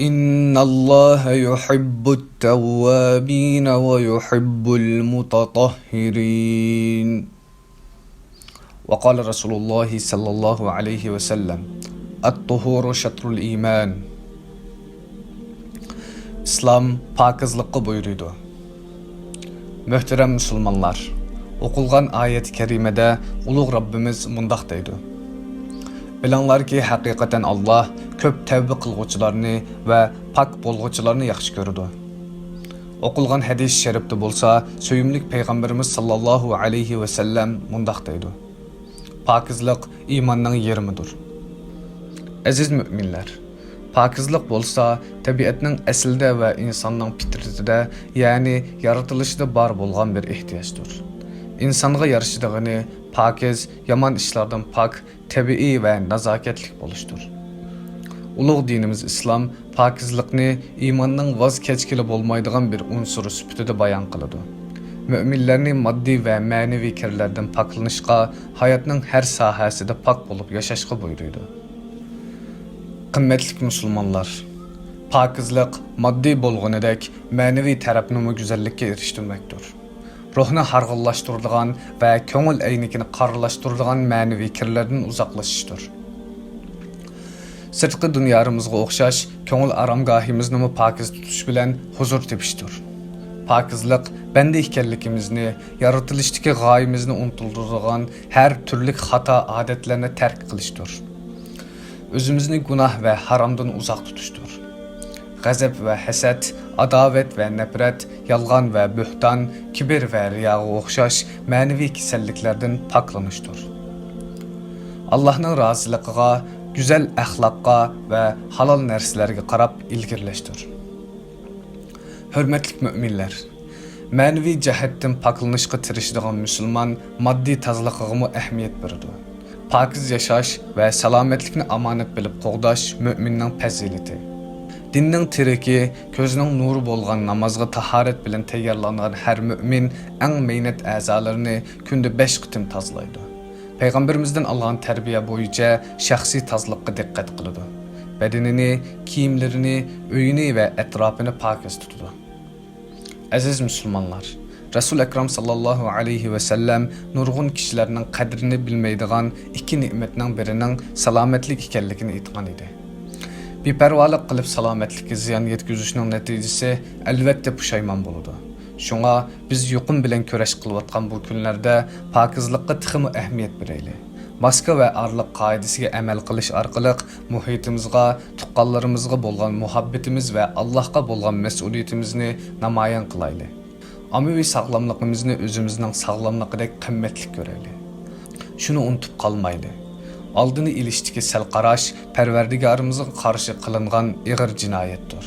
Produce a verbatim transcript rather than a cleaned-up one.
إن الله يحب التوابين ويحب المتطهرين. وقال رسول الله صلى الله عليه وسلم: الطهور شطر الإيمان. ئىسلام پاكىزلىققا بۇيرۇيدۇ. مۆھتەرەم مۇسۇلمانلار، ئوقۇلغان ئايەت كەرىمىدە ئۇلۇغ رەببىمىز مۇنداق دەيدۇ: بىلىڭلاركى، ھەقىقەتەن ئاللاھ كۆپ تەۋبە قىلغۇچىلارنى ۋە پاك بولغۇچىلارنى ياخشى كۆرىدۇ. ئوقۇلغان ھەدىس شەرىپتە بولسا، سۆيۈملۈك پەيغەمبىرىمىز ساللاللاھۇ ئەلەيھى ۋەسەللەم مۇنداق دەيدۇ: پاكىزلىق ئىماننىڭ يېرىمىدۇر. ئەزىز مۆمىنلەر، پاكىزلىق بولسا تەبىئەتنىڭ ئەسلىدە ۋە ئىنساننىڭ پىترىتىدە، يەنى يارىتىلىشىدا بار بولغان بىر ئېھتىياجدۇر. ئىنسانغا يارىشىدىغىنى پاكىز، يامان ئىشلاردىن پاك، تەبىئىي ۋە نازاكەتلىك بولۇشتۇر. ئۇلۇغ دىنىمىز ئىسلام پاكىزلىقنى ئىماننىڭ ۋاز كەچكىلى بولمايدىغان بىر ئۇنسۇرى سۈپىتىدە بايان قىلىدۇ. مۆمىنلەرنى ماددىي ۋە مەنىۋى كىرلەردىن پاكلىنىشقا، ھاياتنىڭ ھەر ساھەسىدە پاك بولۇپ ياشاشقا بۇيرۇيدۇ. قىممەتلىك مۇسۇلمانلار، پاكىزلىق ماددىي بولغىنىدەك مەنىۋى تەرەپنىمۇ گۈزەللىككە ئېرىشتۈرمەكتۇر. روھنى ھارغىنلاشتۇرىدىغان ۋە كۆڭۈل ئەينىكىنى قارىلاشتۇرىدىغان مەنىۋى كىرلەردىن ئۇزاقلىشىشتۇر. سىرتقى دۇنيارىمىزغا ئوخشاش كۆڭۈل ئارامگاھىمىزنىمۇ پاكىز تۇتۇش بىلەن ھۇزۇر تېپىشتۇر. پاكىزلىق بەندە ئىكەنلىكىمىزنى، يارىتىلىشتىكى غايىمىزنى ئۇنتۇلدۇرىدىغان ھەر تۈرلۈك خاتا ئادەتلەرنى تەرك قىلىشتۇر. ئۆزىمىزنى گۇناھ ۋە ھارامدىن ئۇزاق تۇتۇشتۇر. غەزەپ ۋە ھەسەت، ئاداۋەت ۋە نەپرەت، يالغان ۋە بۆھتان، كىبىر ۋە رىياغا ئوخشاش مەنىۋى كېسەللىكلەردىن پاكلىنىشتۇر. ئاللاھنىڭ رازىلىقىغا، گۈزەل ئەخلاققا ۋە ھالال نەرسىلەرگە قاراپ ئىلگىرىلەشتۇر. ھۆرمەتلىك مۆمىنلەر! مەنىۋى جەھەتتىن پاكلىنىشقا تىرىشىدىغان مۇسۇلمان ماددىي تازىلىقىغىمۇ ئەھمىيەت بېرىدۇ. پاكىز ياشاش ۋە سالامەتلىكنى ئامانەت بىلىپ قوغداش مۆمىننىڭ پەزىلىتى. دىننىڭ تىرىكى، كۆزنىڭ نۇرى بولغان نامازغا تاھارەت بىلەن تەييارلانغان ھەر مۆمىن ئەڭ مەينەت ئەزالىرىنى كۈندە بەش قېتىم تازىلايدۇ. پەيغەمبىرىمىزدىن ئالغان تەربىيە بويىچە شەخسىي تازىلىققا دىققەت قىلىدۇ. بەدىنىنى، كىيىملىرىنى، ئۆيىنى ۋە ئەتراپىنى پاكىز تۇتىدۇ. ئەزىز مۇسۇلمانلار، رەسۇل ئەكرەم ساللاللاھۇ ئەلەيھى ۋەسەللەم نۇرغۇن كىشىلەرنىڭ قەدرىنى بىلمەيدىغان ئىككى نېمەتنىڭ بىرىنىڭ سالامەتلىك ئىكەنلىكىنى ئېيتقان ئىدى. بىپەرۋالىق قىلىپ سالامەتلىككە زىيان يەتكۈزۈشنىڭ نەتىجىسى ئەلۋەتتە پۇشايمان بولىدۇ. شۇڭا بىز يۇقۇم بىلەن كۈرەش قىلىۋاتقان بۇ كۈنلەردە پاكىزلىققا تېخىمۇ ئەھمىيەت بېرەيلى. ماسكا ۋە ئارىلىق قائىدىسىگە ئەمەل قىلىش ئارقىلىق مۇھىتىمىزغا، تۇغقانلىرىمىزغا بولغان مۇھەببىتىمىز ۋە ئاللاھقا بولغان مەسئۇلىيىتىمىزنى نامايان قىلايلى. ئاممىۋى ساغلاملىقىمىزنى ئۆزىمىزنىڭ ساغلاملىقىدەك قىممەتلىك كۆرەيلى. شۇنى ئۇنتۇپ قالمايلى. ئالدىنى ئېلىشتىكى سەل قاراش پەرۋەردىگارىمىزغا قارشى قىلىنغان ئېغىر جىنايەتتۇر.